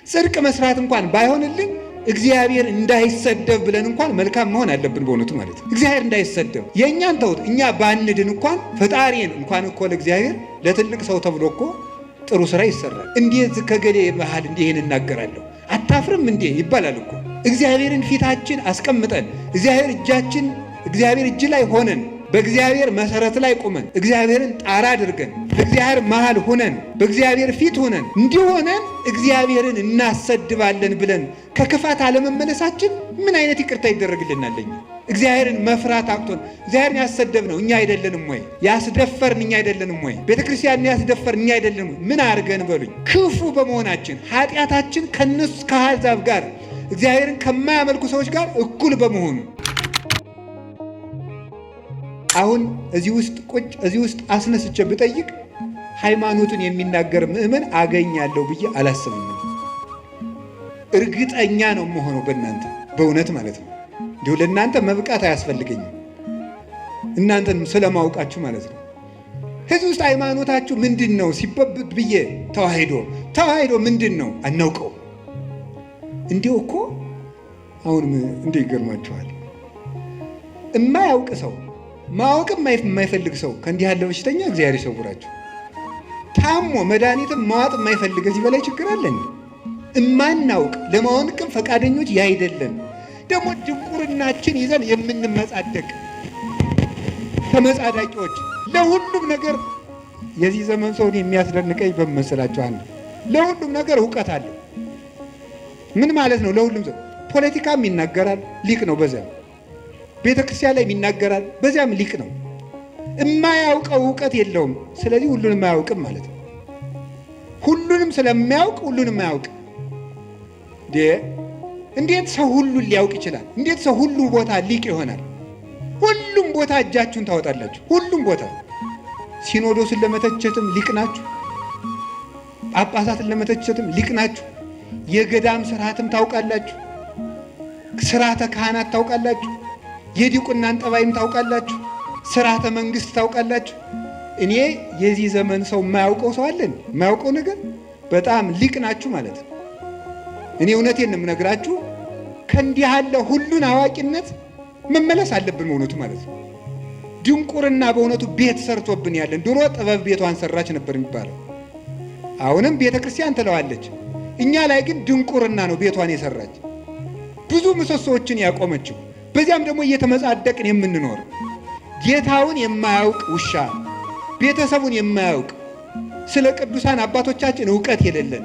ጽድቅ መስራት እንኳን ባይሆንልን እግዚአብሔር እንዳይሰደብ ብለን እንኳን መልካም መሆን አለብን። በእውነቱ ማለት ነው። እግዚአብሔር እንዳይሰደብ የእኛን ተውት፣ እኛ ባንድን እንኳን ፈጣሪን እንኳን እኮ ለእግዚአብሔር ለትልቅ ሰው ተብሎ እኮ ጥሩ ስራ ይሰራል። እንዴት ከገሌ መሃል እንዲህ ይሄን እናገራለሁ አታፍርም እንዴ ይባላል እኮ። እግዚአብሔርን ፊታችን አስቀምጠን እግዚአብሔር እጃችን እግዚአብሔር እጅ ላይ ሆነን በእግዚአብሔር መሰረት ላይ ቆመን እግዚአብሔርን ጣራ አድርገን በእግዚአብሔር መሃል ሆነን በእግዚአብሔር ፊት ሆነን እንዲሆነን እግዚአብሔርን እናሰድባለን ብለን ከክፋት አለመመለሳችን ምን አይነት ይቅርታ ይደረግልናል? እግዚአብሔርን መፍራት አቅቶን እግዚአብሔርን ያሰደብነው እኛ አይደለንም ወይ? ያስደፈርን እኛ አይደለንም ወይ? ቤተ ክርስቲያንን ያስደፈርን እኛ አይደለንም? ምን አድርገን በሉኝ። ክፉ በመሆናችን ኃጢአታችን ከነሱ ከአሕዛብ ጋር እግዚአብሔርን ከማያመልኩ ሰዎች ጋር እኩል በመሆኑ አሁን እዚህ ውስጥ ቁጭ እዚህ ውስጥ አስነስቼ ብጠይቅ ሃይማኖቱን የሚናገር ምእመን አገኛለሁ ብዬ አላስብም። እርግጠኛ ነው የምሆነው በእናንተ በእውነት ማለት ነው። እንዲሁ ለእናንተ መብቃት አያስፈልገኝም፣ እናንተን ስለማውቃችሁ ማለት ነው። ህዝብ ውስጥ ሃይማኖታችሁ ምንድን ነው ሲበብት ብዬ ተዋሂዶ ተዋሂዶ ምንድን ነው አናውቀው። እንዲሁ እኮ አሁንም እንዲሁ ይገርማችኋል። የማያውቅ ሰው ማወቅም የማይፈልግ ሰው ከእንዲህ ያለ በሽተኛ እግዚአብሔር ይሰውራችሁ። ታሞ መድኃኒትም ማዋጥ የማይፈልግ እዚህ በላይ ችግር አለን? እማናውቅ ለማወቅም ፈቃደኞች ያይደለን ደግሞ ድንቁርናችን ይዘን የምንመጻደቅ ተመጻዳቂዎች ለሁሉም ነገር የዚህ ዘመን ሰውን የሚያስደንቀኝ በመሰላችሁ አንድ ለሁሉም ነገር እውቀት አለው። ምን ማለት ነው? ለሁሉም ሰው ፖለቲካም ይናገራል፣ ሊቅ ነው። በዚያም ቤተ ክርስቲያን ላይ ይናገራል፣ በዚያም ሊቅ ነው። የማያውቀው እውቀት የለውም። ስለዚህ ሁሉንም አያውቅም ማለት ነው። ሁሉንም ስለሚያውቅ ሁሉንም አያውቅ። እንዴት ሰው ሁሉን ሊያውቅ ይችላል? እንዴት ሰው ሁሉ ቦታ ሊቅ ይሆናል? ሁሉም ቦታ እጃችሁን ታወጣላችሁ። ሁሉም ቦታ ሲኖዶስን ለመተቸትም ሊቅ ናችሁ፣ ጳጳሳትን ለመተቸትም ሊቅ ናችሁ። የገዳም ስርዓትም ታውቃላችሁ፣ ስርዓተ ካህናት ታውቃላችሁ፣ የዲቁናን ጠባይም ታውቃላችሁ፣ ስርዓተ መንግስት ታውቃላችሁ። እኔ የዚህ ዘመን ሰው የማያውቀው ሰው አለን? የማያውቀው ነገር በጣም ሊቅ ናችሁ ማለት ነው። እኔ እውነቴን ነው የምነግራችሁ። ከእንዲህ ያለ ሁሉን አዋቂነት መመለስ አለብን በእውነቱ ማለት ነው። ድንቁርና በእውነቱ ቤት ሰርቶብን ያለን። ድሮ ጥበብ ቤቷን ሰራች ነበር የሚባለው፣ አሁንም ቤተ ክርስቲያን ትለዋለች። እኛ ላይ ግን ድንቁርና ነው ቤቷን የሰራች ብዙ ምሰሶዎችን ያቆመችው። በዚያም ደግሞ እየተመጻደቅን የምንኖር ጌታውን የማያውቅ ውሻ፣ ቤተሰቡን የማያውቅ፣ ስለ ቅዱሳን አባቶቻችን እውቀት የሌለን፣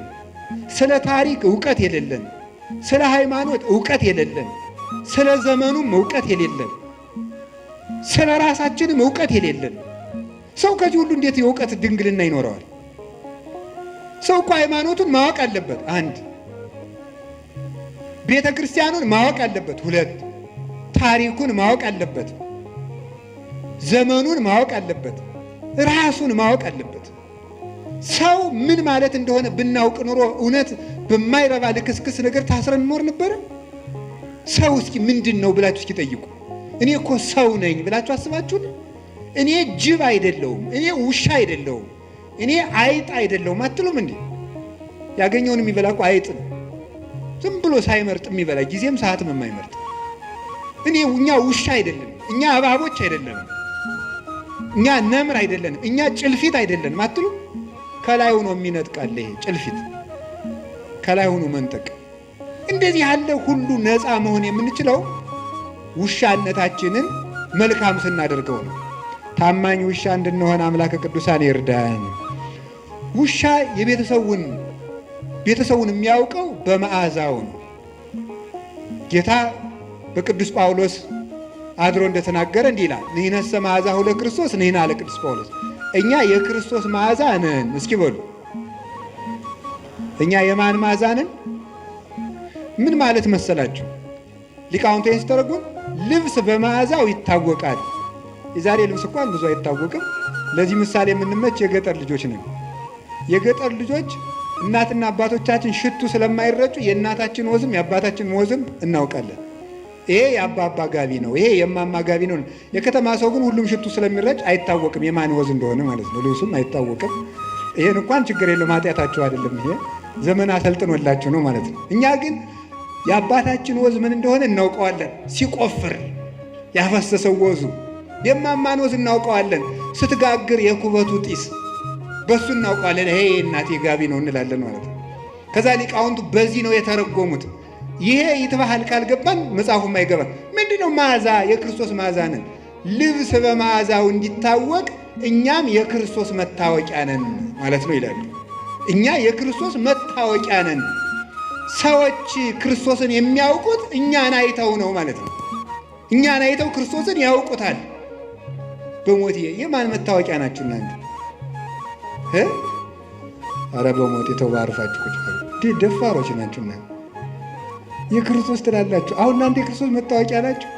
ስለ ታሪክ እውቀት የሌለን፣ ስለ ሃይማኖት እውቀት የሌለን፣ ስለ ዘመኑም እውቀት የሌለን፣ ስለ ራሳችንም እውቀት የሌለን ሰው ከዚህ ሁሉ እንዴት የእውቀት ድንግልና ይኖረዋል? ሰው እኮ ሃይማኖቱን ማወቅ አለበት። አንድ ቤተ ክርስቲያኑን ማወቅ አለበት። ሁለት ታሪኩን ማወቅ አለበት። ዘመኑን ማወቅ አለበት። ራሱን ማወቅ አለበት። ሰው ምን ማለት እንደሆነ ብናውቅ ኑሮ እውነት በማይረባ ልክስክስ ነገር ታስረን እንኖር ነበረ? ሰው እስኪ ምንድን ነው ብላችሁ እስኪ ጠይቁ። እኔ እኮ ሰው ነኝ ብላችሁ አስባችሁ? እኔ ጅብ አይደለሁም፣ እኔ ውሻ አይደለሁም፣ እኔ አይጥ አይደለሁም አትሉም እንዴ? ያገኘውን የሚበላ እኮ አይጥ ነው። ዝም ብሎ ሳይመርጥ የሚበላ ጊዜም ሰዓትም የማይመርጥ። እኔ እኛ ውሻ አይደለንም፣ እኛ እባቦች አይደለንም፣ እኛ ነምር አይደለንም፣ እኛ ጭልፊት አይደለንም አትሉ? ከላይ ሆኖ የሚነጥቃል። ይሄ ጭልፊት ከላይ ሆኖ መንጠቅ። እንደዚህ ያለ ሁሉ ነፃ መሆን የምንችለው ውሻነታችንን መልካም ስናደርገው ነው። ታማኝ ውሻ እንድንሆን አምላከ ቅዱሳን ይርዳን። ውሻ የቤተሰቡን ቤተሰቡን የሚያውቀው በመዓዛው ነው። ጌታ በቅዱስ ጳውሎስ አድሮ እንደተናገረ እንዲህ ይላል፣ ንሕነሰ መዓዛሁ ለክርስቶስ ንሕና ለቅዱስ ጳውሎስ። እኛ የክርስቶስ መዓዛ ነን። እስኪ በሉ እኛ የማን መዓዛ ነን? ምን ማለት መሰላችሁ? ሊቃውንቱ ይህን ሲተረጉም ልብስ በመዓዛው ይታወቃል። የዛሬ ልብስ እንኳን ብዙ አይታወቅም። ለዚህ ምሳሌ የምንመች የገጠር ልጆች ነን። የገጠር ልጆች እናትና አባቶቻችን ሽቱ ስለማይረጩ የእናታችን ወዝም የአባታችን ወዝም እናውቃለን። ይሄ የአባባ ጋቢ ነው፣ ይሄ የማማ ጋቢ ነው። የከተማ ሰው ግን ሁሉም ሽቱ ስለሚረጭ አይታወቅም የማን ወዝ እንደሆነ ማለት ነው። ልብሱም አይታወቅም። ይሄን እንኳን ችግር የለውም፣ ኃጢአታቸው አይደለም ይሄ። ዘመን አሰልጥኖላችሁ ነው ማለት ነው። እኛ ግን የአባታችን ወዝ ምን እንደሆነ እናውቀዋለን። ሲቆፍር ያፈሰሰው ወዙ፣ የማማን ወዝ እናውቀዋለን። ስትጋግር የኩበቱ ጢስ በሱ እናውቀዋለን። ይሄ እናቴ ጋቢ ነው እንላለን ማለት ነው። ከዛ ሊቃውንቱ በዚህ ነው የተረጎሙት። ይሄ ይትባህል ካልገባን መጽሐፉም አይገባን። ምንድን ነው መዓዛ? የክርስቶስ መዓዛ ነን። ልብስ በመዓዛው እንዲታወቅ እኛም የክርስቶስ መታወቂያ ነን ማለት ነው ይላሉ። እኛ የክርስቶስ መታወቂያ ነን። ሰዎች ክርስቶስን የሚያውቁት እኛን አይተው ነው ማለት ነው። እኛን አይተው ክርስቶስን ያውቁታል። በሞቴ የማን መታወቂያ ናችሁ እናንተ? ኧረ በሞቴ ተው፣ ባርፋችሁ ቁጭ በሉ። ደፋሮች ናችሁ እናንተ። የክርስቶስ ትላላችሁ። አሁን እናንተ የክርስቶስ መታወቂያ ናችሁ።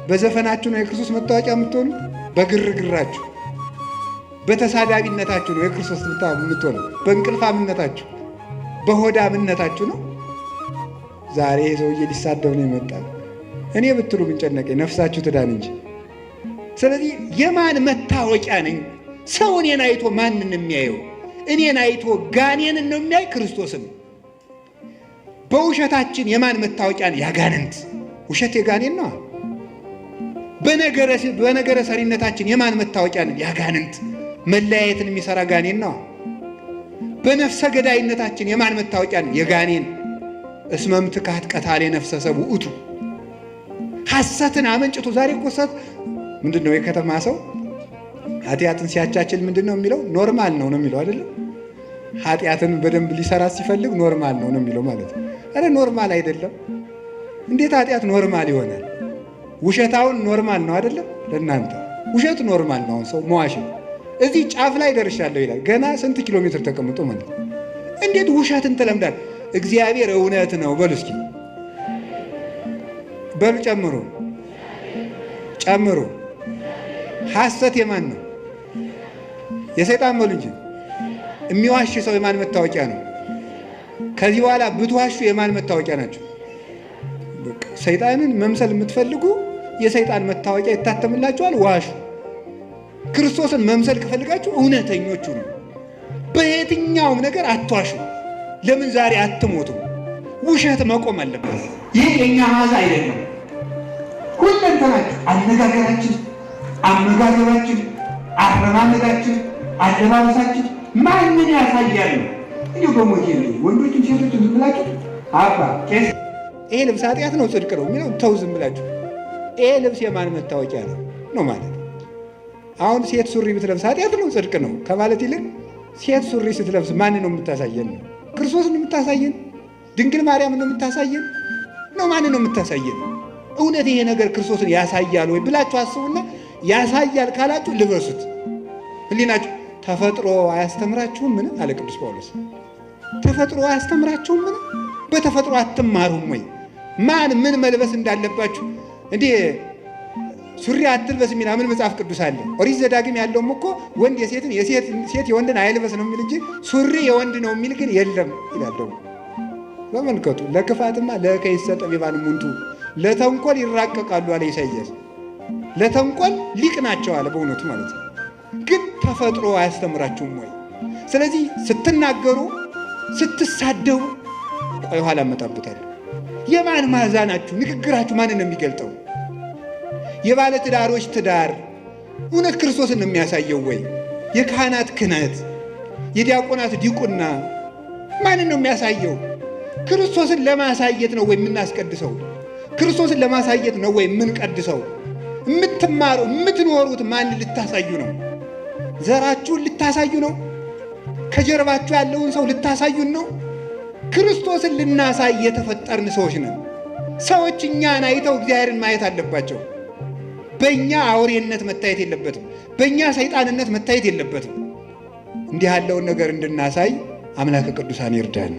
በዘፈናችሁ ነው የክርስቶስ መታወቂያ የምትሆኑት። በግርግራችሁ፣ በተሳዳቢነታችሁ ነው የክርስቶስ የምትሆኑት። በእንቅልፋምነታችሁ፣ በሆዳምነታችሁ ነው። ዛሬ ሰውዬ ሊሳደብ ነው የመጣ። እኔ ብትሉ ምን ጨነቀኝ? ነፍሳችሁ ትዳን እንጂ። ስለዚህ የማን መታወቂያ ነኝ? ሰው እኔን አይቶ ማንን የሚያየው? እኔን አይቶ ጋኔንን ነው የሚያይ? ክርስቶስን። በውሸታችን የማን መታወቂያ ነን? ያጋንንት። ውሸት የጋኔን ነው። በነገረ ሰሪነታችን የማን መታወቂያ ነን? ያጋንንት። መለያየትን የሚሰራ ጋኔን ነው። በነፍሰ ገዳይነታችን የማን መታወቂያ ነን? የጋኔን። እስመ ምትካት ቀታሌ ነፍሰ ሰብ ውእቱ። ሐሰትን አመንጭቶ ዛሬ እኮ ምንድን ነው የከተማ ሰው ኃጢአትን ሲያቻችል ምንድን ነው የሚለው? normal ነው ነው የሚለው አይደለም። ኃጢአትን በደንብ ሊሰራ ሲፈልግ normal ነው ነው የሚለው ማለት ነው። አረ normal አይደለም። እንዴት ኃጢአት normal ይሆናል? ውሸታውን normal ነው አይደለም? ለእናንተ ውሸት normal ነው። አሁን ሰው መዋሸት እዚህ ጫፍ ላይ ደርሻለሁ ይላል። ገና ስንት ኪሎ ሜትር ተቀምጦ ማለት ነው። እንዴት ውሸትን ትለምዳል? እግዚአብሔር እውነት ነው በሉ እስኪ በሉ፣ ጨምሩ ጨምሩ። ሐሰት የማን ነው? የሰይጣን በሉ እንጂ። የሚዋሽ ሰው የማን መታወቂያ ነው? ከዚህ በኋላ ብትዋሹ የማን መታወቂያ ናቸው? ሰይጣንን መምሰል የምትፈልጉ የሰይጣን መታወቂያ ይታተምላችኋል፣ ዋሹ። ክርስቶስን መምሰል ከፈልጋችሁ እውነተኞቹ ነው። በየትኛውም ነገር አትዋሹ። ለምን ዛሬ አትሞቱም? ውሸት መቆም አለበት። ይህ የእኛ መዓዛ አይደለም። ሁለንተናችን፣ አነጋገራችን፣ አመጋገባችን፣ አረማመዳችን፣ አለባበሳችን ማንን ያሳያል? እንዲሁ በሞት ወንዶችም ሴቶችም ዝም ብላችሁ አባ ቄስ ይሄ ልብስ ኃጢአት ነው ጽድቅ ነው የሚለው ተው፣ ዝም ብላችሁ ይሄ ልብስ የማን መታወቂያ ነው ነው ማለት። አሁን ሴት ሱሪ ብትለብስ ኃጢአት ነው ጽድቅ ነው ከማለት ይልቅ ሴት ሱሪ ስትለብስ ማን ነው የምታሳየን? ነው ክርስቶስን የምታሳየን? ድንግል ማርያምን ነው የምታሳየን? ነው ማን ነው የምታሳየን? እውነት ይሄ ነገር ክርስቶስን ያሳያል ወይ ብላችሁ አስቡና ያሳያል ካላችሁ ልበሱት። ህሊናችሁ ተፈጥሮ አያስተምራችሁም? ምን አለ ቅዱስ ጳውሎስ? ተፈጥሮ አያስተምራችሁም? ምን በተፈጥሮ አትማሩም ወይ? ማን ምን መልበስ እንዳለባችሁ እንዴ ሱሪ አትልበስ የሚል ምን መጽሐፍ ቅዱስ አለ? ኦሪት ዘዳግም ያለውም እኮ ወንድ የሴትን ሴት የወንድን አይልበስ ነው የሚል እንጂ ሱሪ የወንድ ነው የሚል ግን የለም ይላል። ደግሞ ተመልከቱ፣ ለክፋትማ ለከይሰ ጠቢባን እሙንቱ ለተንኮል ይራቀቃሉ አለ ኢሳይያስ። ለተንኮል ሊቅ ናቸው አለ በእውነቱ ማለት ነው። ግን ተፈጥሮ አያስተምራችሁም ወይ? ስለዚህ ስትናገሩ፣ ስትሳደቡ፣ ቆይ ኋላ እመጣበታለሁ። የማን መዓዛ ናችሁ? ንግግራችሁ ማንን ነው የሚገልጠው? የባለ ትዳሮች ትዳር እውነት ክርስቶስን ነው የሚያሳየው ወይ? የካህናት ክህነት፣ የዲያቆናት ዲቁና ማንን ነው የሚያሳየው? ክርስቶስን ለማሳየት ነው ወይ የምናስቀድሰው? ክርስቶስን ለማሳየት ነው ወይ የምንቀድሰው? የምትማሩ የምትኖሩት ማንን ልታሳዩ ነው? ዘራችሁን ልታሳዩ ነው? ከጀርባችሁ ያለውን ሰው ልታሳዩን ነው? ክርስቶስን ልናሳይ የተፈጠርን ሰዎች ነን። ሰዎች እኛን አይተው እግዚአብሔርን ማየት አለባቸው። በእኛ አውሬነት መታየት የለበትም። በእኛ ሰይጣንነት መታየት የለበትም። እንዲህ ያለውን ነገር እንድናሳይ አምላከ ቅዱሳን ይርዳን።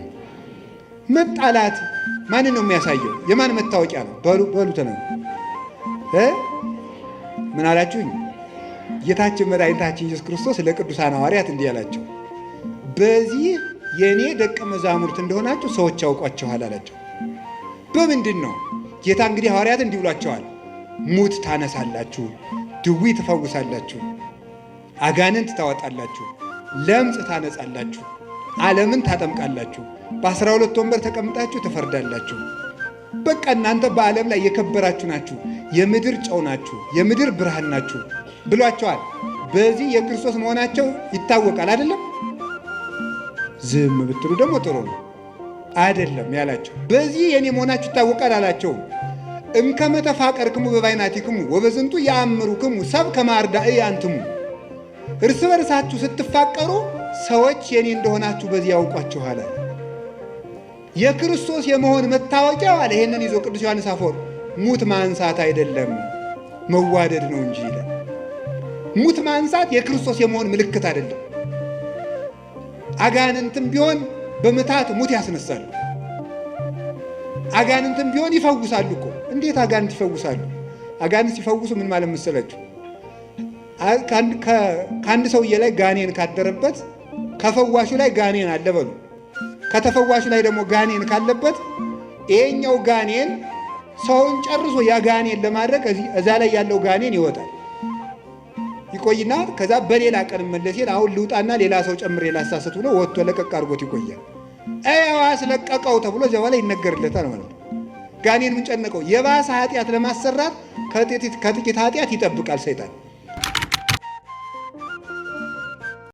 መጣላት ማንን ነው የሚያሳየው? የማን መታወቂያ ነው? በሉ በሉ ተነው ምን አላችሁኝ? ጌታችን መድኃኒታችን ኢየሱስ ክርስቶስ ለቅዱሳን ሐዋርያት እንዲህ አላቸው፣ በዚህ የእኔ ደቀ መዛሙርት እንደሆናችሁ ሰዎች ያውቋችኋል አላቸው። በምንድን ነው? ጌታ እንግዲህ ሐዋርያት እንዲህ ብሏቸዋል፣ ሙት ታነሳላችሁ፣ ድዊ ትፈውሳላችሁ፣ አጋንንት ታወጣላችሁ፣ ለምጽ ታነጻላችሁ፣ ዓለምን ታጠምቃላችሁ፣ በ12 ወንበር ተቀምጣችሁ ትፈርዳላችሁ። በቃ እናንተ በዓለም ላይ የከበራችሁ ናችሁ፣ የምድር ጨው ናችሁ፣ የምድር ብርሃን ናችሁ ብሏቸዋል። በዚህ የክርስቶስ መሆናቸው ይታወቃል። አይደለም? ዝም ብትሉ ደግሞ ጥሩ ነው። አይደለም ያላቸው በዚህ የኔ መሆናችሁ ይታወቃል አላቸውም። እምከመ ተፋቀርክሙ በባይናቲክሙ ወበዝንቱ ያአምሩክሙ ሰብ ከመ አርዳእየ አንትሙ። እርስ በርሳችሁ ስትፋቀሩ ሰዎች የኔ እንደሆናችሁ በዚህ ያውቋችኋል አለ። የክርስቶስ የመሆን መታወቂያው አለ። ይሄንን ይዞ ቅዱስ ዮሐንስ አፈወርቅ ሙት ማንሳት አይደለም መዋደድ ነው እንጂ ይላል። ሙት ማንሳት የክርስቶስ የመሆን ምልክት አይደለም። አጋንንትም ቢሆን በምታት ሙት ያስነሳሉ። አጋንንትም ቢሆን ይፈውሳሉ እኮ። እንዴት አጋንንት ይፈውሳሉ? አጋንንት ሲፈውሱ ምን ማለት መሰላችሁ? ከአንድ ሰውዬ ላይ ጋኔን ካደረበት ከፈዋሹ ላይ ጋኔን አለ በሉ። ከተፈዋሹ ላይ ደግሞ ጋኔን ካለበት ይሄኛው ጋኔን ሰውን ጨርሶ ያ ጋኔን ለማድረግ እዛ ላይ ያለው ጋኔን ይወጣል። ይቆይና ከዛ በሌላ ቀን መለስ ይል አሁን ልውጣና ሌላ ሰው ጨምሬ ላሳስት ብሎ ወጥቶ ለቀቅ አድርጎት ይቆያል። እያው አስለቀቀው ተብሎ እዚያ በኋላ ይነገርለታል ማለት ነው። ጋኔን ምን ጨነቀው? የባሰ ኃጢአት ለማሰራት ከጥቂት ኃጢአት ይጠብቃል ሰይጣን።